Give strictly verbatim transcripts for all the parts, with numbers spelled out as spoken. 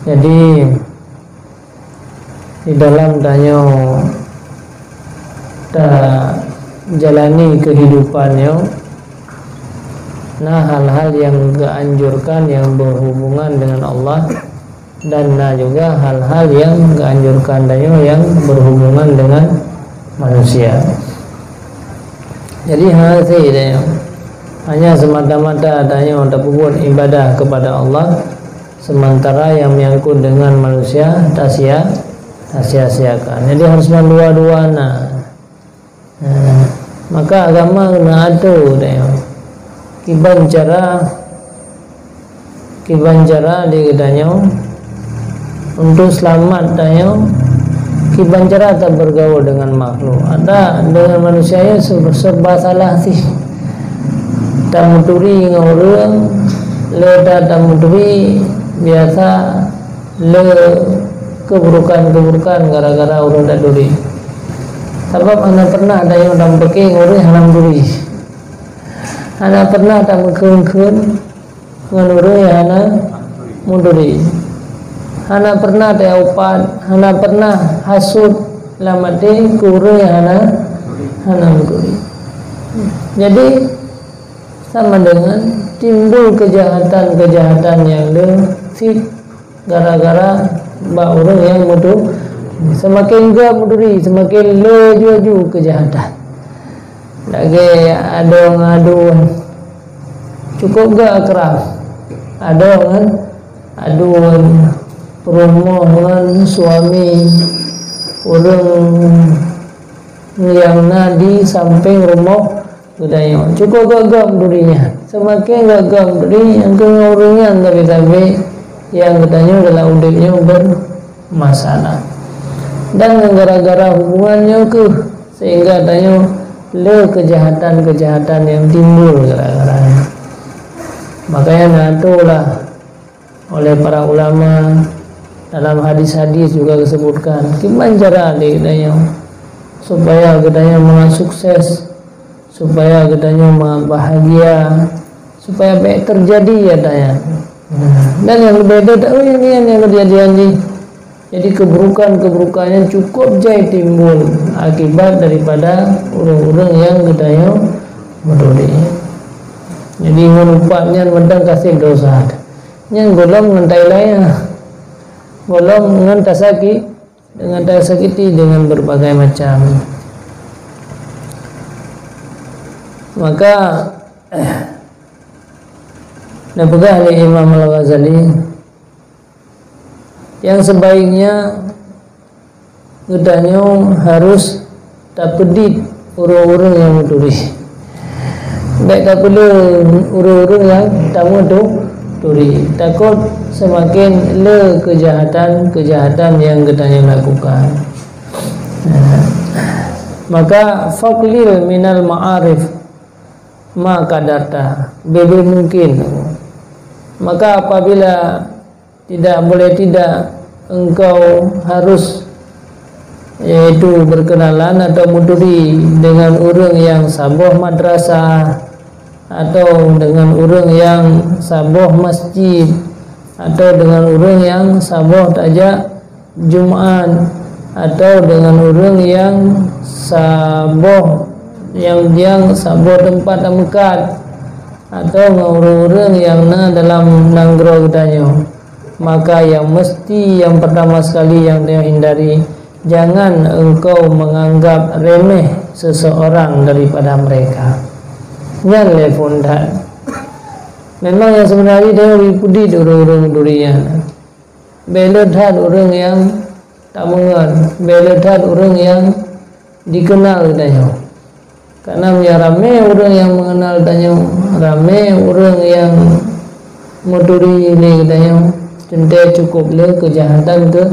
Jadi, di dalam tanyoe tajalani kehidupan nyoe, na hal-hal nyang geuanjurkan nyang berhubungan dengan Allah, dan na juga hal-hal nyang geuanjurkan tanyoe nyang berhubungan dengan manusia. Jadi, hana seuh tanyoe hanya semata-mata tanyoe tapeubuet ibadah kepada Allah, sementara yang menyangkut dengan manusia tasia-, tasia-siakan. Jadi, harus mandua-dua na. Nah, maka agama keuneuk atur tanyoe. Kiban cara, kiban cara di geutanyoe untuk selamat tanyoe, kiban cara tabergaul dengan makhluk. Ada dengan manusia nyan se-, serba salah sih. Tameuturi ngon ureueng, le that tameuturi biasa le keburukan-keburukan gara-gara ureueng taturi. Sabab hana pernah tanyoe tameupike ngon ureueng hana meuturi. Hana pernah tameukheun-kheun ngon ureueng nyang hana meuturi. Hana pernah teupat, hana pernah hasut lam até keu ureueng nyang hana, hana meuturi. Jadi, sama dengan timbul kejahatan-kejahatan nyang le cit gara-gara bak ureueng nyang meutu-, seumaken gop meuturi, seumaken le laju-laju kejahatan. Lagèe adoe ngon aduen, cukup geuakrab. Adoe ngon aduen, peurumoh ngon suami, ureueng nyang na di sampéng rumoh geutanyoe. Cukup gop-gop meuturi nyan. Seumaken gop-gop meuturi nyan, keu ureueng nyan sabe-sabe nyang geutanyoe dalam udép nyoe bermasalah. Dan ngon gara-gara hubungan nyoe keuh sehingga tanyoe le kejahatan-kejahatan nyang timbul gara-gara nyan. Makanya na atoe lah oleh para ulama, dalam hadis-hadis juga disebutkan, kiban cara di geutanyoe supaya geutanyoe mangat sukses, supaya geutanyoe mangat bahagia, supaya bèk terjadi ya daya. Nah, dan nyang leubeh deuh, oh, nyang, nyang, nyang kejadian jih. Jadi, keburukan-keburukan nyan cukup jai timbul akibat daripada ureueng-ureueng nyang geutanyoe meuturi. Jadi, ngon upat nyan mantong ka sép desya. Nyan gohlom ngon tai layah. Gohlom ngon tasaki-, dengan tasakiti dengan berbagai macam. Maka, na peugah lé Imam Al-Ghazali, nyang sebaiknya geutanyoe harus tapeudit ureueng-ureueng nyang meuturi. Bèk tapeuleueh ureueng-ureueng nyang tameutu-, turi. Takot seumaken le keujahatan-keujahatan nyang geutanyoe lakukan. Nah, maka faqlil minal ma'arif ma qadarta, bebe mungkin. Maka apabila tidak boleh tidak, engkau harus, yaitu berkenalan atau meuturi dengan ureueng nyang saboh madrasah, atau dengan ureueng nyang saboh masjid, atau dengan ureueng nyang saboh tajak Jumat, atau dengan ureueng nyang saboh, nyang, nyang saboh teumpat tameukat, atau ngon ureueng-ureueng nyang na dalam nanggroe geutanyoe, maka yang mesti, yang pertama sekali yang tanyoe hindari, jangan engkau menganggap remeh seseorang daripada mereka. Nyan lé phon that. Memang nyang seubeuna jih tanyoe peudit ureueng-ureueng duri nyan. Bèk le that ureueng nyang tameungon, bèk le that ureueng nyang dikeunal geutanyoe. Karena meunyo ramé ureueng nyang mengenal tanyoe, ramé ureueng nyang meuturi lé geutanyoe, teuntèe cukup lé keujahatan keu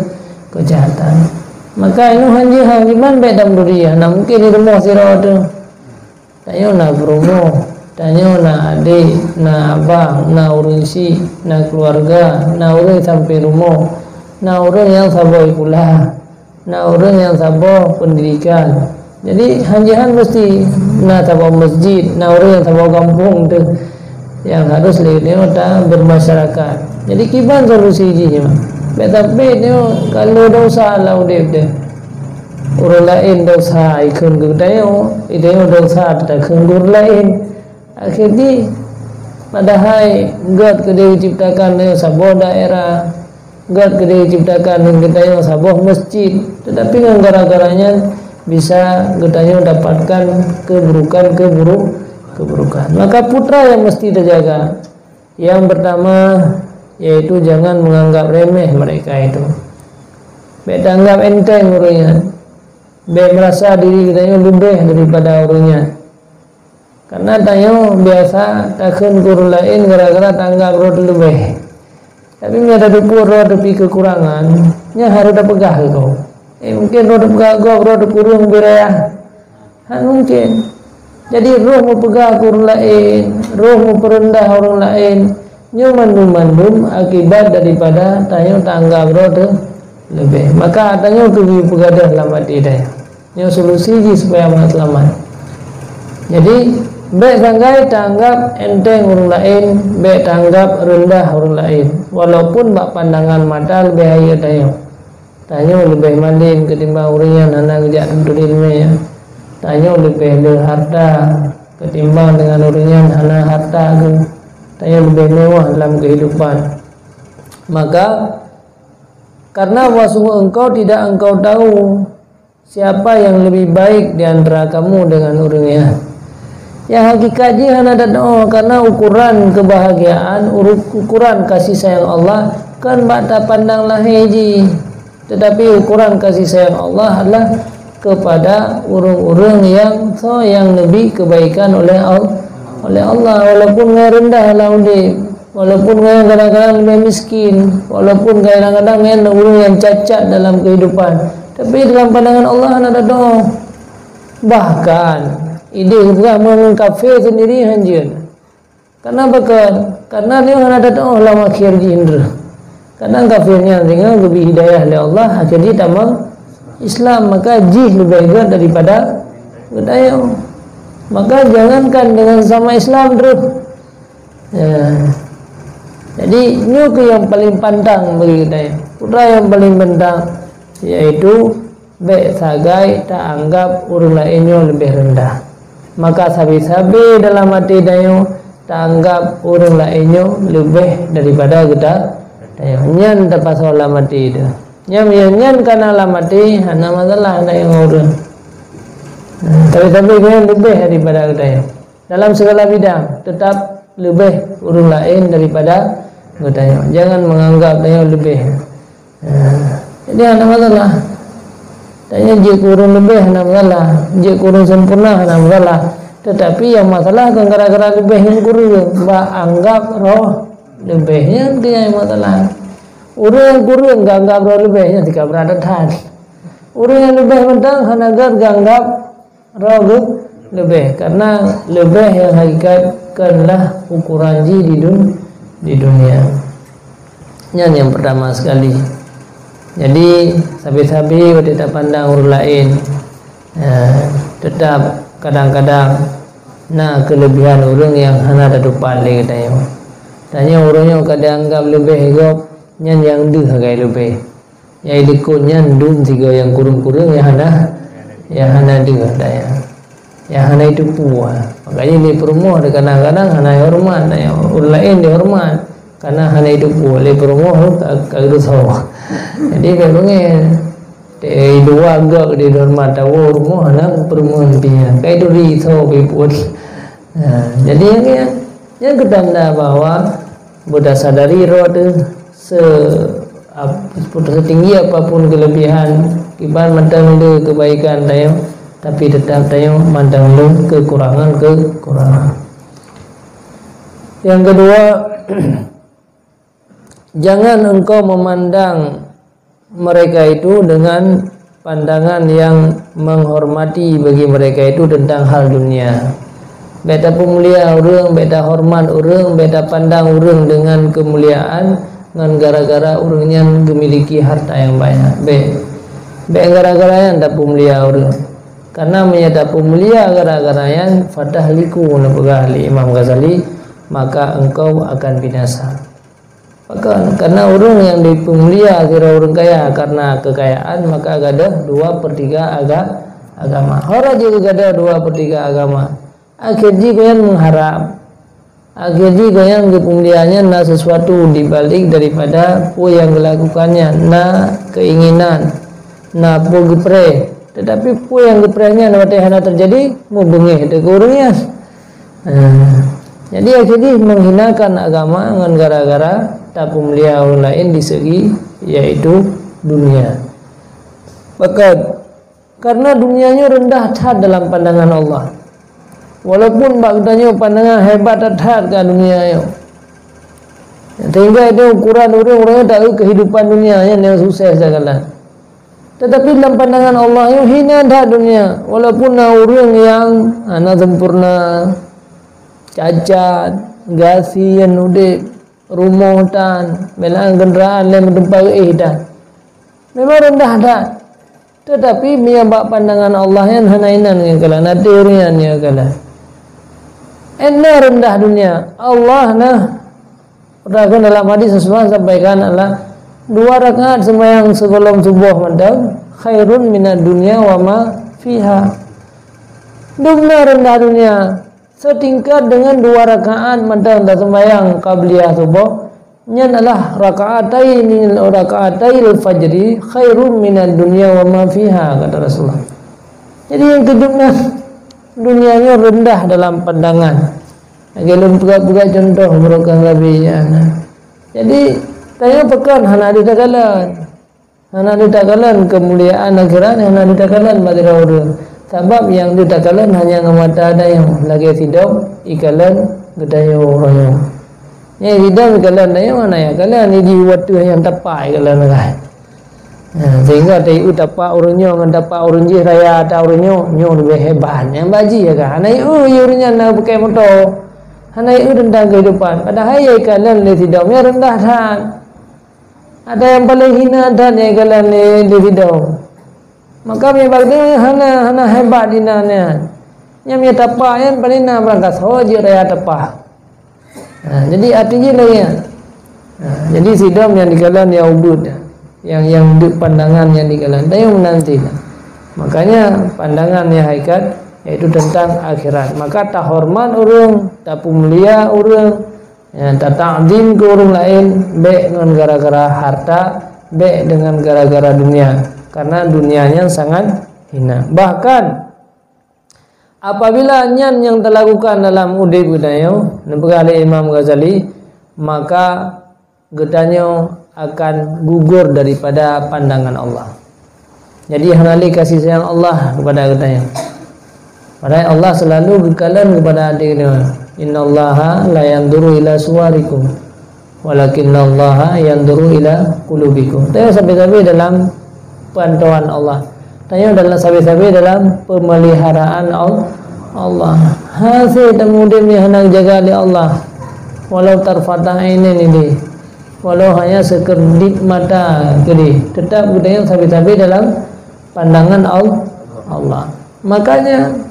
keujahatan. Maka inoe han jeuet, han jeuet ban bèk tameuturi, hana mungken di rumoh sidroe teuh. Tanyoe na peurumoh, tanyoe na adék, na abang, na ureueng chik, na keuluwarga, na ureueng sampéng rumoh, na ureueng nyang saboh sikula, na ureueng nyang saboh peundidikan. Jadi, han jeuet han meusti na saboh masjid, na ureueng nyang saboh gampông teuh nyang harôh lé nyoe ta bermasyarakat. Jadi, kiban solusi jih nyoe? Bèk sampé nyoe ka lheueh desya lam udép teuh. Ureueng laén desya ikheun keu geutanyoe, geutanyoe desya takheun keu ureueng laén. Akhé jih, padahai gèt keudéh geuciptakan tanyoe saboh daerah, gèt keudéh geuciptakan geutanyoe saboh meuseujid, teutapi ngon gara-gara nyan bisa geutanyoe dapatkan keuburukan-keuburu-, keuburukan. Maka putra nyang meusti teujaga. Nyang peurtama, yaitu jangan menganggap remeh mereka itu. Bèk taanggap enteng ureueng nyan. Bèk meurasa diri geutanyoe leubeh daripada ureueng nyan. Karena tanyoe biasa takheun keu ureueng laén gara-gara taanggap droe teuleubeh. Tapi meunyoe tateupeue droe teupi keukurangan, nyan harôh tapeugah keu gob. Eh, mungken droe tapeugah keu gob, droe teukureueng ubé raya. Hana mungken. Jadi, roh meupeugah keu ureueng laén, roh meupeureundah ureueng laén, nyoe mandum-mandum akibat daripada tanyoe taanggap droe teuleubeh. Maka, tanyoe keubiet peugadôh lam até tanyoe. Nyoe solusi jih supaya mangat seulamat. Jadi, bèk sagai taanggap enteng ureueng laén, bèk taanggap reundah ureueng laén, walaupun bak pandangan mata leubeh hayeue tanyoe. Tanyoe leubeh malém keutimbang ureueng nyang hana geujak tuntut ileumèe. Tanyoe leubeh le harta keutimbang deungon ureueng nyang hana harta geuh. Tanyoe leubeh mewah lam keuhidupan. Maka, karena bahwa sungguh engkau tidak engkau tahu siapa yang lebih baik di antara kamu dengan ureueng nyan. Nyang hakikat jih hana tatu'oh, karena ukuran kebahagiaan, uru-, ukuran kasih sayang Allah kon bak tapandang lahé jih. Tetapi ukuran kasih sayang Allah adalah kepada ureueng-ureueng nyang soe nyang neubri keubaikan oleh Al-, oleh Allah, walaupun ngon reundah lam udép, walaupun ngon kadang-kadang leubeh miskin, walaupun kadang-kadang ngon ureueng nyang cacat dalam keuhidupan, tapi dalam pandangan Allah hana tatu'oh. Bahkan, idéh geupeugah ngon kafé seundiri hanjeuet. Karena pakon? Karena nyoe hana tatu'oh lam akhé jih droe. Kadang kafé nyan singoh geubri hidayah lé Allah, akhé jih tamong Islam, maka jih leubeh gèt daripada geutanyoe. Maka jangankan dengan sesama Islam droe. Ya. Jadi, nyoe keuh nyang paleng pantang bagi geutanyoe. Peue nyang paleng pantang, yaitu bèk sagai taanggap ureueng laén nyoe leubeh reundah. Maka sabe-sabe dalam até tanyoe taanggap ureueng laén nyoe leubeh daripada geuta-, tanyoe. Nyan tapasoe lam até teuh. Nyan, nyan, nyan ka na lam até, hana masalah tanyoe ngon ureueng. Sabe-sabe nyan leubeh daripada geutanyoe. Dalam segala bidang, tetap leubeh ureueng laén daripada geutanyoe. Jangan menganggap tanyoe leubeh. Ha, jadi hana masalah. Tanyoe jeuet keu ureueng leubeh hana masalah, jeuet keu ureueng sempurna hana masalah. Tetapi nyang masalah kon gara-gara leubeh ngon kureueng, bak anggap droe leubeh, nyan keuh nyang masalah. Ureueng kureueng geuanggap droe leubeh, nyan tika brat that. Ureueng nyang leubeh mantong hana gèt geuanggap droe geuh leubeh, karena leubeh nyang hakikat konlah ukuran jih di dun-, di dunia. Nyan nyang peurtama sekali. Jadi, sabe-sabe watèe tapandang ureueng laén, eh, teutap kadang-kadang na keuleubehan ureueng nyang hana tatupat lé geutanyoe. Tanyoe ureueng nyoe ka jianggap leubeh gob, nyan nyang deuh sagai leubeh. Nyang likot nyan dum sigoe nyang kureueng-kureueng nyang hana, nyang hana deuh, nyang hana jiteupeue. Makanya lé peurumoh kadang-kadang hana horeumat, ureueng laén jihoreumat, karena hana jiteupeue lé peurumoh ka, ka geutusoe. Jadi bèk beungèh. Di luwa gèt jihoreumat, tawoe rumoh hana peurumoh pian. Ka jituri soe pih peuet. Ha, jadi nyan, nyan keu tanda bahwa beuta sadari droe teuh se-, ap-, setinggi apapun kelebihan, kiban mantong le kebaikan tanyoe, tapi tetap tanyoe mantong le kekurangan-kekurangan. Yang kedua, jangan engkau memandang mereka itu dengan pandangan yang menghormati bagi mereka itu tentang hal dunia. Bèk tapeumulia ureueng, bèk tahoreumat ureueng, bèk tapandang ureueng dengan keumuliaan ngon gara-gara ureueng nyan geumiliki harta nyang banyak. Bèk. Bèk gara-gara nyan tapeumulia ureueng. Karena meunyoe tapeumulia gara-gara nyan, fatahliku, neupeugah lé Imam Ghazali, maka engkau akan binasa. Pakon? Karena ureuëng nyang dipeumulia sidroe ureuëng kaya karena kekayaan, maka gadôh dua per tiga aga-, agama. Ho rajin gadôh dua per tiga agama. Akhé jih gobnyan meuharab. Akhé jih gobnyan geupeumulia nyan na sesuatu di balik daripada peue nyang geulakukan nyan, na keinginan, na peue geupreh. Tetapi peue nyang geupreh nyan watée hana teujadi, mubeungéh teuh keu ureuëng nyan. Nah, jadi akhé jih menghinakan agama ngon gara-gara tapeumulia ureuëng laén di segi, yaitu dunia. Pakon? Karena dunia nyoe rendah that dalam pandangan Allah. Walaupun bak geutanyoe pandangan hebat that-that ka dunia nyoe. Sehingga itu ukuran ureuëng-ureuëng nyoe taeu kehidupan dunia nyan nyang sukses takalon. Tetapi dalam pandangan Allah nyoe hina that dunia. Walaupun na ureuëng nyang hana sempurna, cacat, gasien udép, rumoh tan, beunan kendaraan lé meuteumpat éh tan. Memang rendah that. Tetapi meunyo bak pandangan Allah nyan hana inan ngon kalon, até ureuëng nyan ngon kalon. Ena rendah dunia. Allah nah, rakan dalam hadis Rasulullah sampaikan adalah dua rakaat sembahyang sebelum subuh mantong khairun minad dunya wa ma fiha. Dum na rendah dunia setingkat dengan dua rakaat mantong tasembahyang qabliyah subuh. Nyan adalah rakaatai, rakaatai al-fajri khairum minad dunya wa ma fiha, kata Rasulullah. Jadi nyang keujeuet nyan, dunia nyoe rendah dalam pandangan. Lagée lôn peugah-peugah contoh barokah Nabi nyan. Jadi, tanyoe pakon hana ditakalon. Hana ditakalon keumuliaan akhirat, hana ditakalon bak sidroe ureuëng. Sabab nyang ditakalon hanya ngon mata tanyoe, lagée sidom ikalon geutanyoe uroe nyoe. Nyang sidom ikalon tanyoe hana ikalon, jih watée nyang tapak ikalon kan. Nah, sehingga taieu tapak ureuëng nyoe ngon tapak ureuëng jih raya ata ureuëng nyoe, nyoe leubeh hebat. Nyang bak jih kan. Hana ieu ureuëng nyan na pakai moto. Hana ieu teuntang kehidupan. Padahai nyang ikalon lé sidom nyan rendah that. Ada nyang paleng hina that nyang ikalon lé, lé sidom. Maka meunyo bak geutanyoe hana, hana hebat inan nyan. Nyang meunyo tapak nyan paleng na barangkasoe jeuet raya tapak. Ha, jadi arti jih lagée nyan. Ha, jadi sidom nyang dikalon nyang ubit, nyang, nyang deuk pandangan nyang dikalon. Tanyoe meunan cit. Makanya pandangan nyang hakikat yaitu tentang akhirat. Maka tahoreumat ureuëng, tapeumulia ureuëng, ya, tatakzim keu ureuëng laén bék ngon gara-gara harta, bék deungon gara-gara dunia, karena dunia nyan sangat hina. Bahkan apabila nyan nyang talakukan dalam udeb geutanyoe, neupeugah lé Imam Ghazali, maka geutanyoe akan gugur daripada pandangan Allah. Jadi hana lé kasih sayang Allah kepada geutanyoe. Padahai Allah selalu geukalon kepada até geutanyoe. Innallaha la yanzuru ila suwarikum, walakinnallaha yanzuru ila qulubikum. Tapi sabe-sabe dalam pantauan Allah. Tanyoe dalam sabe-sabe dalam pemeliharaan Al-, Allah. Hase teumudeb nyang hana jaga lé Allah. Walau tarfata ainin ini. Walau hanya sekedip mata keudeh, tetap geutanyoe sabe-sabe dalam pandangan Al-, Allah. Makanya,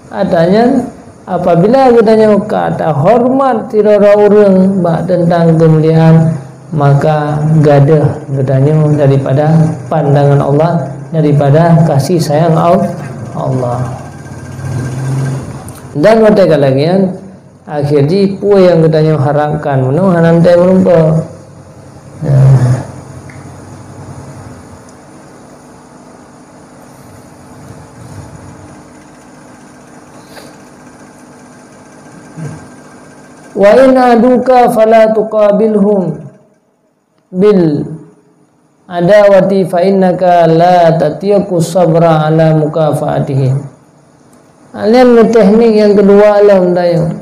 atanyan, apabila geutanyoe ka tahoreumat sidroe ureuëng bak teuntang keumuliaan, maka gadôh geutanyoe daripada pandangan Allah, daripada kasih sayang Al-, Allah. Dan watée ka lagée nyan, akhé jih peue nyang geutanyoe harapkan meunoe hana teuntée meurumpok. Nah. Wa in aduka fala tuqabilhum bil adawati fa innaka la tatiqu sabra ala mukafaatihim. Nyan teknik nyang keudua lom tanyoe.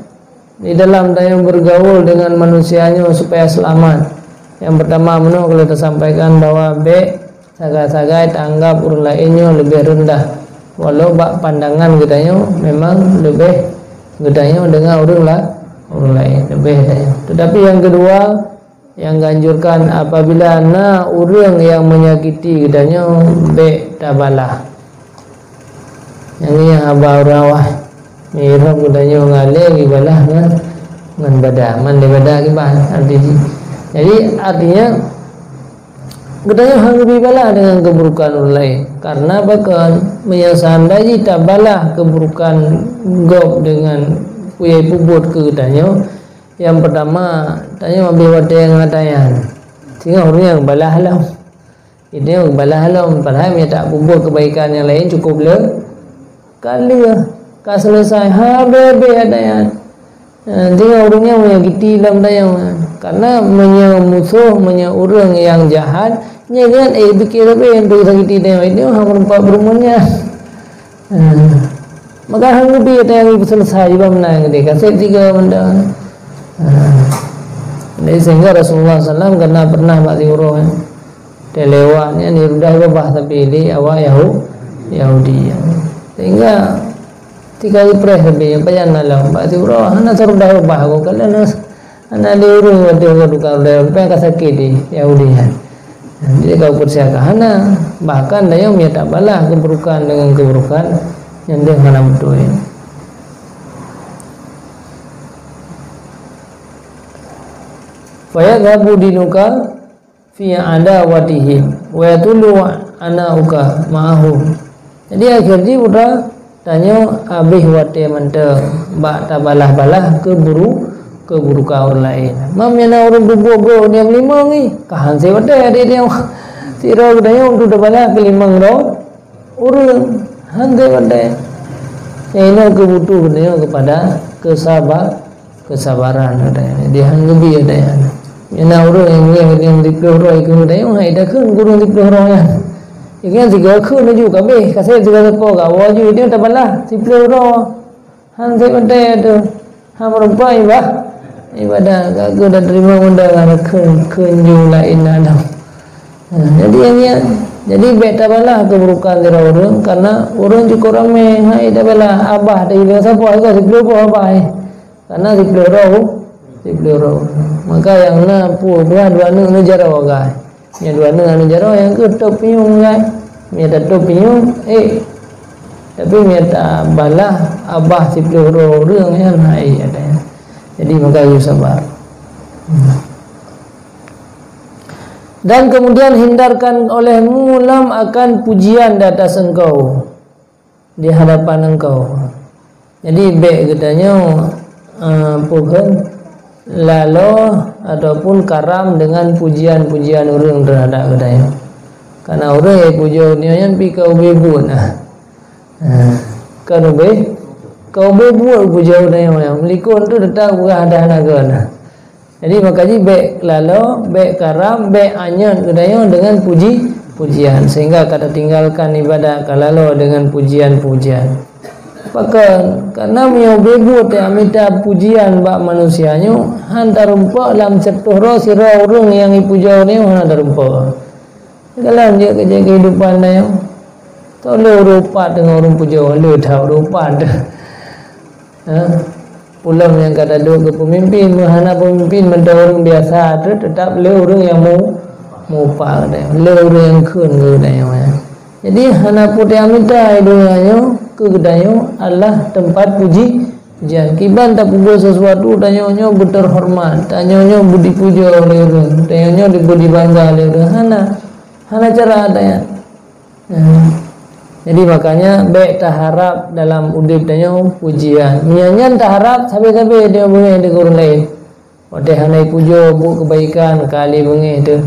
Di dalam tanyoe bergaul dengan manusia nyoe supaya selamat. Nyang pertama meunoe ka lheueh tasampaikan bahwa bék sagai-sagai taanggap ureuëng laén nyoe leubeh reundah. Walau bak pandangan geutanyoe memang leubeh geutanyoe deungon ureuëng la-, ureuëng laén, leubeh tanyoe. Tetapi nyang keudua, nyang geuanjurkan apabila na ureuëng nyang menyakiti geutanyoe, bék tabalah. Nyang nyan haba ureuëng awai. Mirop geutanyoe ngalée geubalah ngon, ngon bada. Man lé bada kiban, arti jih. Jadi, artinya, geutanyoe hana geubri balah deungon keuburukan ureuëng laén. Karena pakon, meunyoe seandai jih tabalah keuburukan gob deungon peue nyang peubuet keu geutanyoe, nyang peurtama, tanyoe habéh watée ngon ata nyan. Singoh ureuëng nyang balah lom. Geutanyoe balah lom, padahai meunyoe tapeubuet keubaikan nyang laén cukup le, ka lheueh, ka selesai, habéh-habéh ata nyan. Eh, tinggai ureuëng nyang menyakiti lom tanyoe. Karena meunyoe musoh, meunyoe ureuëng nyang jahat, nyan kan, eh, pike sabe nyang teusakiti tanyoe, itu hana meureumpok peurumoh nyan. Eh, maka hana geubri ata nyang peuselesai, jiba meunan geude, ka seb tiga mantong. Eh, jadi sehingga Rasulullah sallam kena pernah bak siuroe. Teulewat nyan dirudah babah sabe lé awak Yahu-, Yahudi. Sehingga tika jipreh sabe nyan pajan malam bak siuroe hana teurudah babah, goh kalon hana lé ureuëng watée goh tukang rudah, rupanya ka sakét di Yahudi nyan. Jadi ka peusiakan hana, bahkan dayong mita balah keuburukan deungon keuburukan nyang deuh hana beutôi. Fayadhhabu dinuka fi adawatihim, wa yatulu anauka ma'ahum. Jadi, akhé jih putra tanyoe habéh watée mantong bak tabalah-balah keuburu-, keuburukan ureuëng laén. Mam nyang na ureuëng peubuet gob dia meulima ngi, ka han seb watée até dia. Sidroe geutanyoe untuk tabalah keulimong droe ureuëng, han seb watée. Nyang inoe keubutuh geutanyoe keupada keusaba-, keusabaran geutanyoe. Di han geubri geutanyoe. Nyang na ureuëng nyang meungieng geutanyoe siplôh droe, ikeu geutanyoe hai takheun keu ureuëng siplôh droe nyan. Ikeu sigoe kheun laju kabeh, ka seb sigoe seupôt ka woe laju, itu tabalah siplôh droe. Han seb watée tu. Ha, meureumpok iba-, ibadah, ka keu dah terima undang ada kheun, kheun ju laén na dong. Nah, jadi nyan, jadi bék tabalah keuburukan sidroe ureuëng, karena ureuëng cukup ramé, hai tabalah abah teuh, sapeue hareuga siplôh boh abah, eh. Karena siplôh droe, siplôh droe. Maka nyang na peue buah dua aneuk neujaroe gai. Nyang dua aneuk neujaroe, nyang keu top pinyueng gai. Nyang tatop pinyueng, eh. Tapi nyang tabalah abah siplôh droe ureuëng nyan, hai, ada. Jadi maka yue sabar. Hmm. Dan kemudian hindarkan olehmu lam akan pujian di atas engkau, di hadapan engkau. Jadi, bék geutanyoe, eh, peue kheun, laloe ataupun karam dengan pujian-pujian ureuëng terhadap geutanyoe. Karena ureuëng nyang pujoe geutanyoe nyan pih ka ubé buet nah. Eh, ka ubé, ka ubé buet pujoe geutanyoe nyan. Meulikot tu teutap peugah dah na keu na. Jadi, maka jih bék laloe, bék karam, bék anyot geutanyoe deungon puji-pujian, sehingga ka tatinggalkan ibadat, ka laloe deungon pujian-pujian. Pakon? Karena meunyoe ubé buet nyang mita pujian bak manusia nyoe, han tarumpok lam siplôh droe sidroe ureuëng nyang ipujoe nyoe hana tarumpok. Galak jeuet keu jeuet keuhidupan tanyoe. Toh lé ureuëng upat teungoh ureuëng pujoe, lé that ureuëng upat. Ha? Ulôn nyang ka taduek keu peumimpin, meuhana peumimpin mantong ureuëng biasa, teutap lé ureuëng nyang mu-, mupat tanyoe, lé ureuëng nyang kheun keu tanyoe. Jadi, hana peue teuamita di donya nyoe keu geutanyoe adalah teumpat puji, pujian. Kiban tapeubuet sesuatu, tanyoe nyoe beuterhormat, tanyoe nyoe beudipujoe lé ureuëng, tanyoe nyoe beudibansa lé ureuëng. Hana, hana cara tanyoe. Hmm. Jadi, makanya bék taharab dalam udeb tanyoe pujian. Meunyoe nyan taharab, sabe-sabe dia beungéh di ureuëng laén. Watée hana ipujoe buet keubaikan, ka lé beungéh teuh.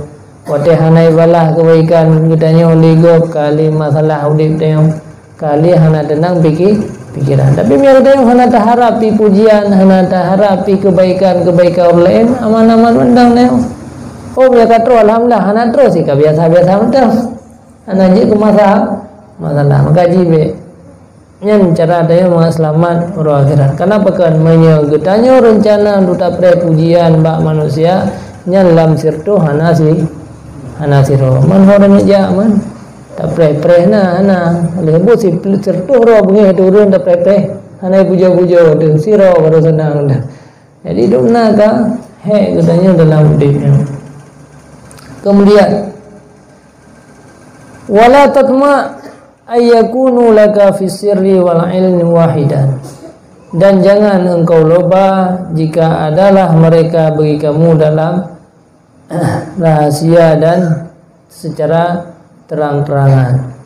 Watée hana ibalah keubaikan geutanyoe lé gob, ka lé masalah udeb tanyoe. Ka lé hana teunang pike-, pikeran. Tapi meunyoe geutanyoe hana taharab pi pujian, hana taharab pi keubaikan-keubaikan ureuëng laén, aman-aman mantong tanyoe. Oh, meunyoe ka troh, alhamdulillah, hana troh sih ka biasa-biasa mantong. Hana jeuet keu masa-, masalah. Maka jih bék. Nyan cara tanyoe mangat seulamat uroe akhirat. Kenapa kan? Meunyoe geutanyoe reuncana untuk tapreh pujian bak manusia, nyan lam sirtoh hana si-, hana sidroe. Man ho dan jak man. Tapreh-preh na, hana. Lheuh buet si-, sirtoh droe beungéh teuh ureuëng tapreh-preh. Hana ipujoe-pujoe teuh, sidroe baru seunang teuh. Jadi, dum na ka hék geutanyoe dalam udeb nyoe. Kemudian, "Wala tatma' ayyakunu laka fis sirri wal ilmi wahidan." Dan jangan engkau loba jika adalah mereka bagi kamu dalam rahasia dan secara terang-terangan.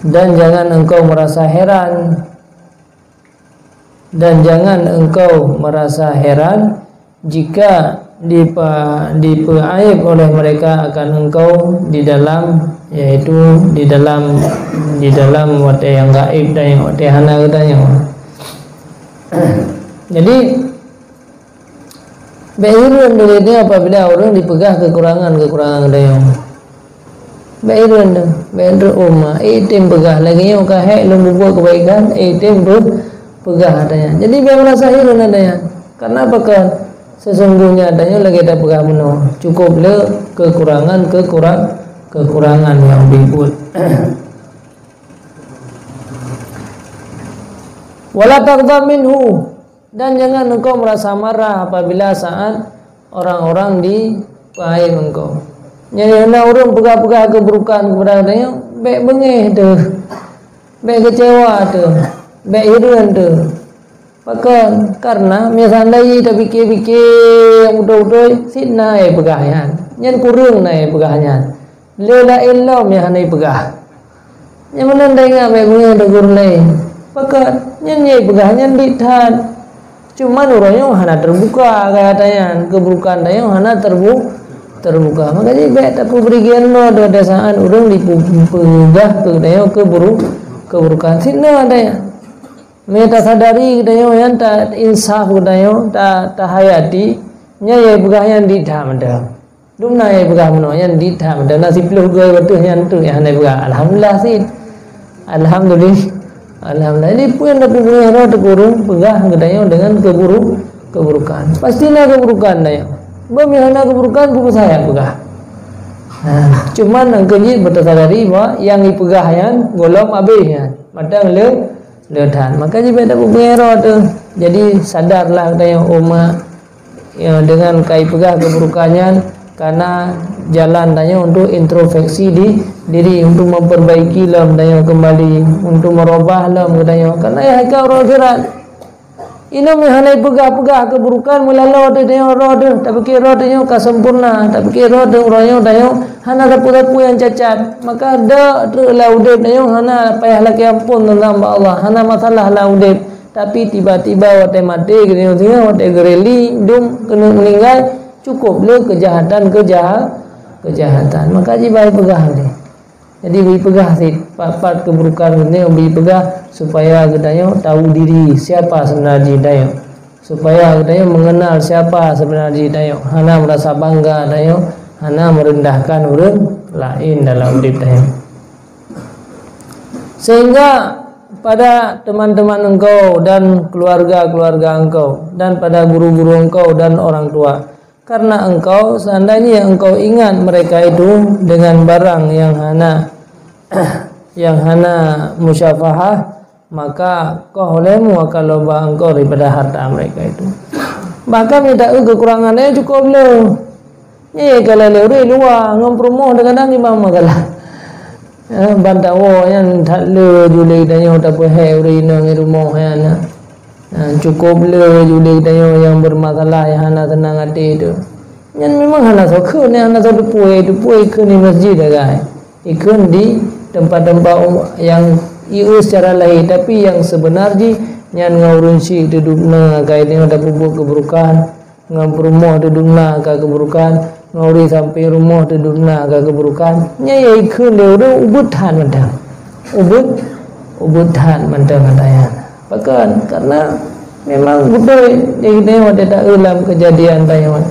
Dan jangan engkau merasa heran, dan jangan engkau merasa heran jika dipa-, dipeuaib oleh mereka akan engkau di dalam, yaitu di dalam, di dalam watée nyang gaib dan nyang watée hana geutanyoe. Jadi, bék hireuen deuh apabila ureuëng dipeugah keukurangan-keukurangan geutanyoe. Bék hireuen deuh, bék hireuen uma, eh, tem peugah lagée nyoe ka hék lôn peubuet keubaikan, eh, tem peu-, peugah geutanyoe. Jadi bék meurasa hireuen geutanyoe. Karena apa kan? Sesungguhnya geutanyoe lagée tapeugah meunoe, cukup le keukurangan, keukurang-, keukurangan nyang dibuet. Wala taghdab minhu, dan jangan engkau merasa marah apabila saat orang-orang dipeuaib engkau. Nyan na ureuëng peugah-peugah keuburukan keupada geutanyoe, bék beungéh teuh, bék keucewa teuh, bék hireuen teuh. Pakon? Karena misalnya tapike-pike nyang beutôi-beutôi, sit na nyang peugah nyan, nyan kureueng na nyang peugah nyan. Le laén lom nyang hana jipeugah. Nyang meunan taingat bék beungéh tegur laén. Pakon? Nyan nyang jipeugah nyan dit that. Cuman uroe nyoe hana teubuka keu gata nyan, keuburukan tanyoe hana teubu-, teubuka. Maka jih bék tapeubri geuh droe di saát ureuëng jipeugah keu tanyoe keuburu-, keuburukan. Sit na gata nyan. Meunyoe tasadari geutanyoe nyan, ta insaf geutanyoe, ta, tahayati, nyan nyang jipeugah nyan dit that mantong. Dumna nyang jipeugah meunoe nyan dit that mantong. Na siplôh goe bateue nyan tu nyang hana jipeugah. Alhamdulillah sit. Alhamdulillah. Alhamdulillah. Jadi peue nyang tapeubri droe teukureueng peugah geutanyoe deungon keuburu-, keuburukan. Pasti na keuburukan tanyoe. Beuh meunyoe hana keuburukan, peue meusayak peugah. Ha, cuman nyang keuh jih beutasadari bahwa nyang jipeugah nyan gohlom abéh nyan. Mantong le le that. Maka jih bék tapeubri droe teuh. Jadi sadarlah geutanyoe umat, ya, deungon ka jipeugah keuburukan nyan, kana jalan tanyoe untuk introspeksi di diri, untuk memperbaiki lom tanyoe kembali, untuk meurubah lom geutanyoe. Kana nyan hai ka uroe akhirat. Inong nyang hana jipeugah-peugah keuburukan meulaloe teuh tanyoe roh teuh, tapike roh teuh nyoe ka sempurna, tapike roh teuh uroe nyoe tanyoe hana sapeue-sapeue nyang cacat. Maka dok treuk lam udeb tanyoe hana payah lakée amphon teuntang bak Allah, hana masalah lam udeb. Tapi tiba-tiba watée maté geutanyoe singoh, watée geureli dum keuneuk meuninggai, cukup le keujahatan-keujaha-, keujahatan. Maka jih bah jipeugah lé. Jadi bri peugah sit, pat-pat keuburukan geutanyoe bri peugah supaya geutanyoe tahu diri siapa sebenar jih tanyoe. Supaya geutanyoe mengenal siapa sebenar jih tanyoe. Hana merasa bangga tanyoe, hana merendahkan ureuëng laén dalam udeb tanyoe. Sehingga pada teman-teman engkau dan keluarga-keluarga engkau, dan pada guru-guru engkau dan orang tua, karena engkau, seandainya engkau ingat mereka itu dengan barang yang hana, yang hana musyafahah, maka koh olehmu akan loba engkau daripada harta mereka itu. Bahkan minta keukurangan nyan cukup le. Nyan kalau le ureuëng luwa ngon peurumoh, kadang-kadang imam masalah. Eh, ban tawoe nyan that le ju lé tanyoe tapeuhé ureuëng inong ngon rumoh nyan. Ha, cukup le ju lé tanyoe nyang bermasalah, nyang hana seunang até tu. Nyan memang hana soe kheun, nyang hana soe teupeue, teupeue ikheun di masjid sagai. Ikheun di tempat-tempat um-, nyang ieu secara lahé, tapi nyang seubeuna jih nyan ngon ureuëng syik teuh dubna, ka tanyoe tapeubuet keuburukan. Ngon peurumoh teuh dubna ka keuburukan, ngon ureuëng sampéng rumoh teuh dubna ka keuburukan. Nyan nyang ikheun lé ureuëng ubit that mantong. Ubit, ubit that mantong gata nyan. Pakon? Karena memang beutôi di tanyoe watée taeu lam keujadian tanyoe.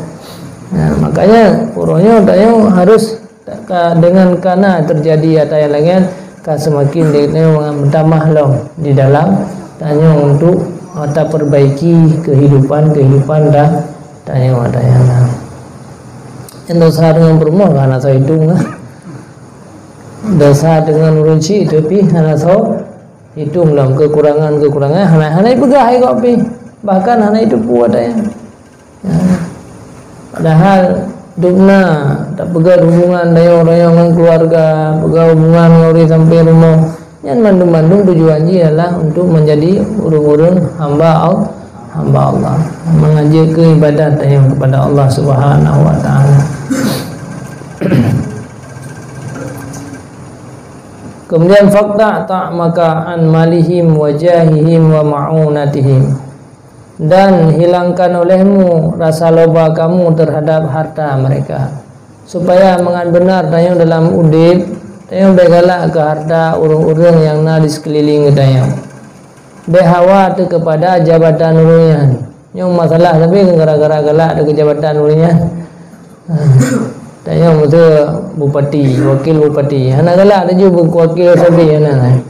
Nah, makanya uroe nyoe tanyoe harus ka, dengan kana terjadi ata nyang lagée nyan, ka seumaken di tanyoe meutamah lom di dalam tanyoe untuk, uh, tapeurbaiki keuhidupan-keuhidupan ta-, tanyoe, tanyoe na. Nyan desya deungon peurumoh ka hana soe itong lah. Desya deungon ureuëng syik tapi hana soe itong lom, keukurangan-keukurangan hana, hana ipeugah ikoh pih. Bahkan hana iteupeue ata nyan. Ya. Padahal dubna tapeugét hubungan tanyoe-tanyoe ngon keuluwarga, peugét hubungan ngon ureuëng sampéng rumoh, nyan mandum-mandum tujuan jih adalah untuk menjadi ureuëng-ureuëng hamba Al-, hamba Allah, mengajarkan ibadat tanyoe kepada Allah Subhanahu wa Taala. Kemudian, "Faqta' ta'maka an malihim wa jahihim wa ma'unatihim," dan hilangkan olehmu rasa loba kamu terhadap harta mereka, supaya mangat beunar tanyoe dalam udeb, tanyoe bèk galak keu harta ureuëng-ureuëng nyang na di seukeuliléng geutanyoe. Bèk hawa teuh keupada jabatan ureuëng nyan. Nyoe masalah, tapi gara-gara galak teuh keu jabatan ureuëng nyan. Tanyoe meuteue bupati, wakil bupati. Hana galak teuh ju beu-, wakil sabe, hana.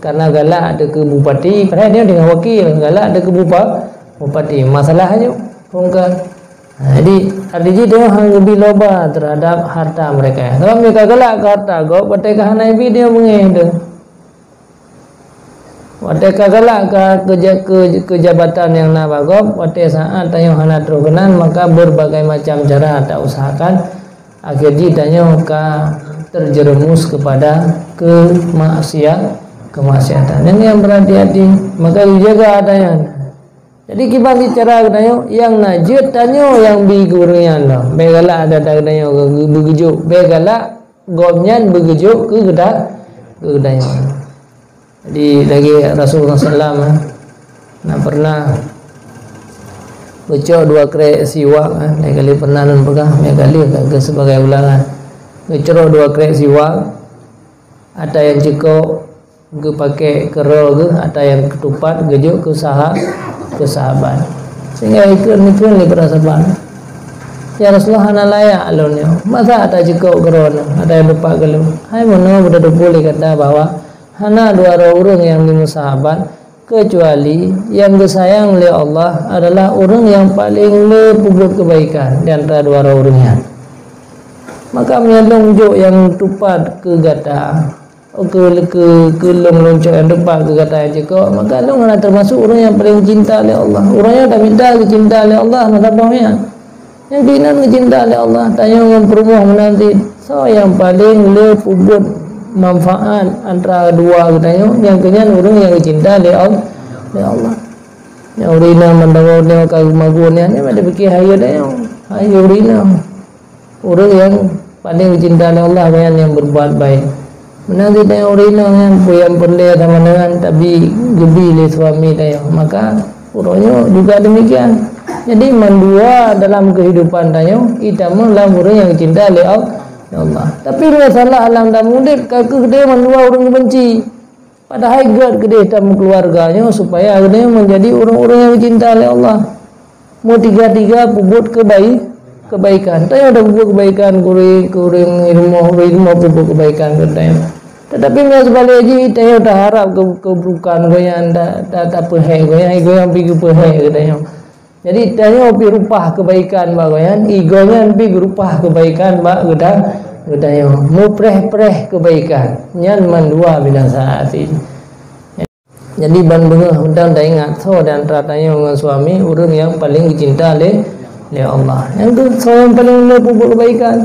Karena galak teuh keu bupati, padahai dia dengan wakil, galak teuh keu bupa-, bupati. Masalah nyoe, bungkar. Ha, jadi, arti jih tanyoe hana geubi loba terhadap harta mereka. Kalau mereka galak keu harta gob, watèe ka hana ibi dia beungéh teuh. Watèe ka galak ka keu ja-, keu, keu jabatan nyang na bak gob, watèe saát tanyoe hana troh keunan, maka berbagai macam cara ta usahakan, akhé jih tanyoe ka terjerumus kepada kemaksiat, kemaksiatan. Dan nyang berhati-hati, maka dijaga tanyoe. Jadi, kiban cit cara geutanyoe, nyang na jeuet tanyoe nyang bi keu ureuëng nyan lom. Bèk galak ata-ata geutanyoe beugeujok, bèk galak gobnyan beugeujok keu geuda-, keu geutanyoe. Jadi, lagèe Rasulullah sallam, eh, na pernah geucok dua krek siwak, eh, laén kali pernah lôn peugah, laén kali ka, ka sebagai ulangan. Geucok dua krek siwak, ata nyang cukôp, geupakè keu droe geuh, ata nyang keutupat geujok keu saha-, keu sahabat. Sehingga ikheun-ikheun lé para sahabat, "Ya Rasulullah, hana layak lôn nyoe. Masa ata cukôp keu droeneuh, ata nyang tupat keu lôn?" Hai meunoe beuteupeue lé gata bahwa hana dua droe ureuëng nyang lima sahabat, kecuali nyang geusayang lé Allah adalah ureuëng nyang paleng le peubuet keubaikan di antara dua droe ureuëng nyan. Maka meunyoe lôn jok nyang tupat keu gata, Keu, keu, keu lôn, lôn cok nyang tupat keu gata nyang cukôp, maka lôn hana teumasuk ureuëng nyang paleng geucinta lé Allah. Ureuëng nyang tamita geucinta lé Allah, masa boh nyan. Nyang keunan geucinta lé Allah, tanyoe ngon peurumoh meunan cit. Soe nyang paleng le peubuet manfaat antara dua geutanyoe, nyang keunan ureuëng nyang geucinta lé Al-, lé Allah. Nyang ureuëng inong mandum nyoe ka geumagun nyan, nyan bèk tapike hayeue tanyoe. Hayeue ureuëng inong. Ureuëng nyang paleng geucinta lé Allah, nyan nyang berbuat baik. Meunan cit tanyoe ureuëng inong nyan, peue nyang peureulèe sama dengan tabi geubi lé suami tanyoe, maka uroe nyoe juga demikian. Jadi, mandua dalam kehidupan tanyoe, itamong lam ureuëng nyang geucinta lé Al-, lé Allah. Tapi masalah lam dalam udeb, ka keuh deh mandua ureuëng geubenci. Padahai gèt keudeh tameukeuluwarga nyoe supaya geutanyoe meunjadi ureuëng-ureuëng nyang geucinta lé Allah. Meutiga-tiga peubuet keubai-, keubaikan. Tanyoe tapeubuet keubaikan keu ureuëng, keu ureuëng rumoh, ureuëng rumoh peubuet keubaikan keu tanyoe. Teutapi meunyoe seubalek jih, tanyoe taharab keu-, keubrukan gobnyan, ta-, ta-, tapeuhék gobnyan, gobnyan pih geupeuhék keu tanyoe. Jadi, tanyoe pih reupah keubaikan bak gobnyan, i gobnyan pih geurupah keubaikan bak geuta-, geutanyoe. Meupreh-preh keubaikan, nyan mandua binasa até jih. Jadi, ban beungoh mantong taingat, soe di antara tanyoe ngon suami ureuëng nyang paleng geucinta lé, lé Allah. Nyang keu-, soe nyang paleng le peubuet keubaikan.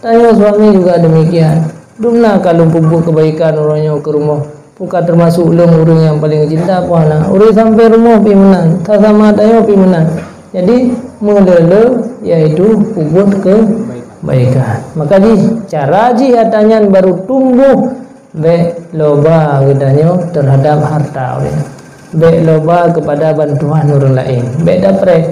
Tanyoe suami juga demikian. Dumna ka lôn peubuet keubaikan uroe nyoe keu rumoh. Peu ka teumasok lôn ureuëng nyang paleng geucinta peu hana. Ureuëng sampai rumoh pih meunan, sasama tanyoe pih meunan. Jadi, meulé-lé yaitu peubuet keubaikan. Maka jih, cara jih ata nyan baru tumbuh, bèk loba geutanyoe terhadap harta ureuëng. Bèk loba keupada bantuan ureuëng laén. Bèk tapreh.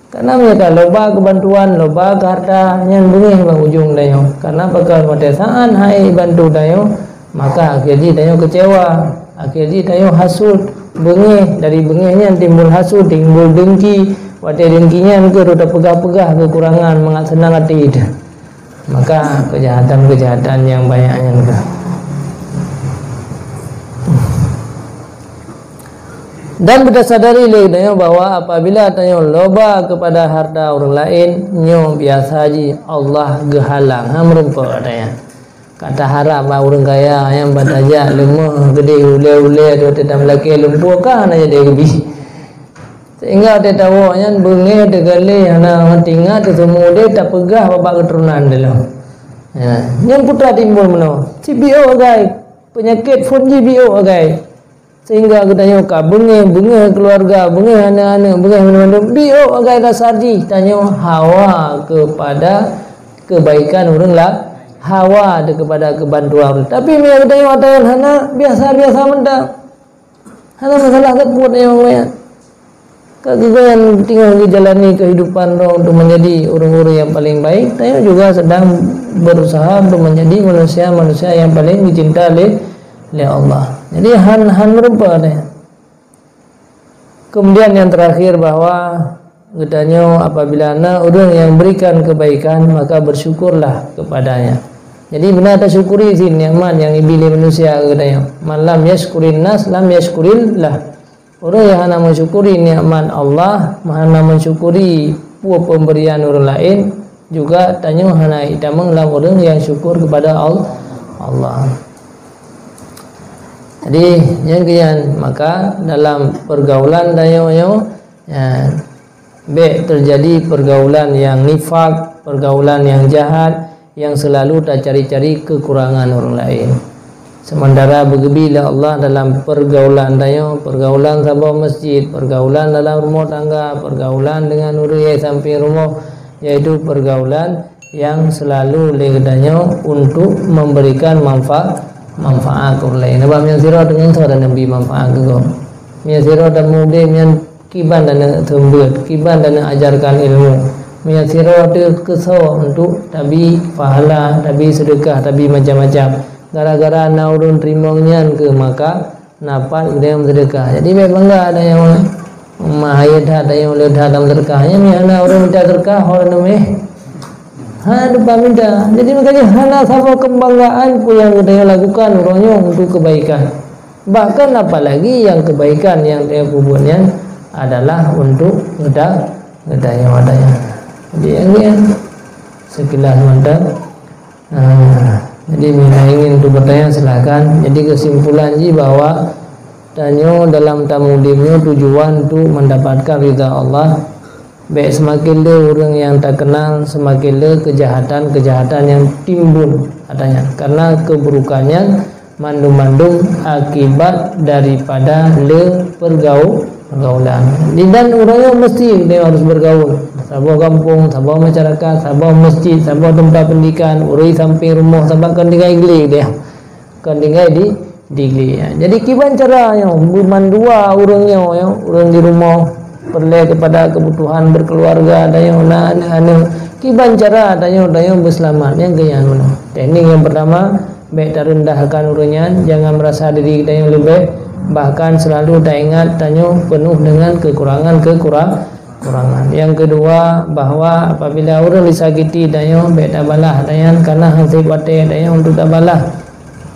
Karena meunyoe ka loba keu bantuan, loba keu harta, nyan beungéh bak ujong tanyoe. Karena pakon watèe saát han ék bantu tanyoe, maka akhé jih tanyoe keucewa, akhé jih tanyoe hasut, beungéh, dari beungéh nyan timbul hasut, timbul dengki, watèe dengki nyan keuh rot tapeugah-peugah keukurangan mangat seunang até teuh. Maka keujahatan-keujahatan nyang banyak nyan ka. Dan beutasadari lé geutanyoe bahwa apabila tanyoe loba keupada harta ureuëng laén, nyoe biasa jih Allah geuhalang, han meurumpok tanyoe. Ka taharab bak ureuëng kaya nyang ban tajak leumoh geudeh ulèe-ulèe, watèe tameulakèe lumpoe ka hana jadi geubi. Sehingga watèe tawoe nyan beungéh teugaleh hana tinggai teuseumu udeb tapeugah bak keuturonan teuh lom. Ya, nyan peue timbul meunoe. Cit biôh agai, peunyakét phôn jih biôh agai. Sehingga geutanyoe ka beungéh, beungéh keuluwarga, beungéh aneuk-aneuk, beungéh mandum-mandum. Biôh bagai dasar jih tanyoe hawa keupada keubaikan ureuëng la-, hawa deuh keupada keubantuan ureuëng. Tapi meunyoe geutanyoe ata nyan hana, biasa-biasa mantong. Hana masalah teupot nyang laén. Ka geugayan teungoh geujalani keuhidupan droe untuk menjadi ureuëng-ureuëng nyang paleng baik, tanyoe juga sedang berusaha untuk menjadi manusia-manusia nyang paleng geucinta lé, lé Allah. Jadi han, han meurumpok tanyoe. Kemudian yang terakhir bahwa geutanyoe apabila na ureuëng nyang berikan kebaikan, maka bersyukurlah kepadanya. Jadi beuna tasyukuri cit nikmat nyang geubri lé manusia keu geutanyoe. Man lam yashkurin nas lam yashkurillah. Ureuëng nyang hana mensyukuri nikmat Allah, hana mensyukuri peue pemberian ureuëng laén, juga tanyoe hana itamong lam ureuëng nyang syukur kepada Al-, Allah. Jadi, nyang keu nyan, maka dalam pergaulan tanyoe nyoe, ya, bék terjadi pergaulan nyang nifak, pergaulan nyang jahat, nyang selalu tacari-cari kekurangan ureuëng laén. Sementara beugeubri lé Allah dalam pergaulan tanyoe, pergaulan saboh masjid, pergaulan dalam rumoh tangga, pergaulan dengan ureuëng nyang sampéng rumoh, yaitu pergaulan nyang selalu lé geutanyoe untuk memberikan manfa-, manfaat keu ureuëng laén. Sabab meunyoe sidroe deungon soe dan neubi manfaat keu gob. Meunyoe sidroe dan mude nyan kiban dan neuseumbeuet, kiban dan neuajarkan ilmu. Meunyoe sidroe teuh keusoe untuk tabi pahala, tabi seudeukah, tabi macam-macam. Gara-gara na ureuëng teurimong nyan keuh maka na pat geutanyoe meuseudeukah. Jadi bék bangga tanyoe, mahai that tanyoe le that lam seudeukah. Nyan meuhana ureuëng minta seudeukah, ureuëng neumeh. Ha, depan minta. Jadi makanya hana saboh kebanggaan pun yang geutanyoe lakukan uroe nyoe untuk kebaikan. Bahkan apalagi yang kebaikan yang dia perbuat nyan adalah untuk geuta-, geutanyoe, geutanyoe. Jadi, nyan sekilas mantong. Ah, jadi, bila ingin untuk bertanya, silakan. Jadi, kesimpulan jih bahwa tanyoe dalam tamulim nyoe tujuan untuk mendapatkan ridha Allah. Bék seumaken le ureuëng nyang takeunal, seumaken le keujahatan-keujahatan nyang timbul, katanya. Karena keuburukan nyan mandum-mandum akibat daripada le pergau-, pergaulan. Di dan ureuëng nyoe mesti dia harus bergaul. Saboh gampông, saboh masyarakat, saboh masjid, saboh teumpat pendidikan, ureuëng sampéng rumoh, sabab kon tinggai glé dia. Kon tinggai di, di glé. Jadi kiban cara nyoe, beumandua ureuëng nyoe, nyoe, ureuëng di rumoh, peureulée keupada keubutuhan berkeluarga, tanyoe na aneuk-aneuk. Kiban cara tanyoe, tanyoe beuseulamat, nyang keu nyan meunan. Teknik nyang pertama, bék tarendahkan ureuëng nyan, jangan merasa diri tanyoe leubeh, bahkan selalu taingat tanyoe penuh dengan kekurangan-kekurangan. Kurangan. Yang kedua, bahwa apabila ureuëng disakiti tanyoe, bék tabalah tanyan, karena hase watée tanyoe untuk tabalah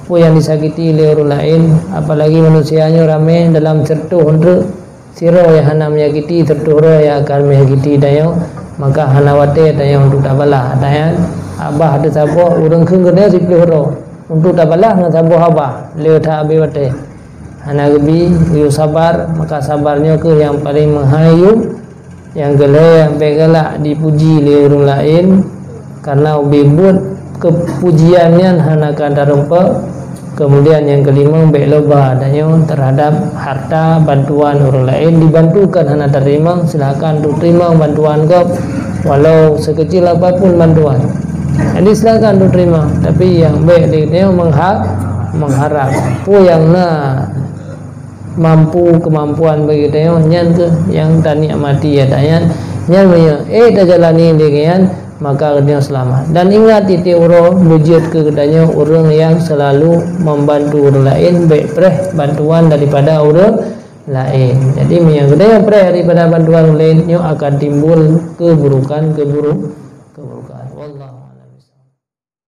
peue nyang disakiti lé ureuëng laén, apalagi manusia nyoe ramé dalam sireutoh untreuk, sidroe nyang hana menyakiti, sireutoh droe nyang akan menyakiti tanyoe, maka hana watée tanyoe untuk tabalah. Tanyan, abah teuh saboh, ureuëng kheun keu tanyoe siplôh droe untuk tabalah ngon saboh abah, le that abée watée. Hana geubi, geuyue sabar, maka sabar nyoe kheueh nyang paleng meuhai yum. Nyang keulhée, bék galak dipuji lé ureuëng laén, karena ubé buet keupujian nyan hana ka tareumpok. Kemudian nyang keulimong, bék loba tanyoe terhadap harta bantuan ureuëng laén, dibantukan hana teurimong, silakan untuk teurimong bantuan gob, walau sekecil apapun bantuan. Jadi silakan untuk teurimong, tapi nyang bék lé tanyoe mengha-, mengharap. Peue nyang na mampu, kemampuan bagi tanyoe, nyan kheueh nyang tanikmati, ya, tanyan. Nyan meunyoe, eh, tajalani lagée nyan, maka geutanyoe seulamat. Dan ingat, tieb-tieb uroe beujeuet keu geutanyoe ureuëng nyang selalu membantu ureuëng laén, bék preh bantuan daripada ureuëng laén. Jadi, meunyoe geutanyoe preh daripada bantuan ureuëng laén, nyoe akan timbul keburukan-keburu-,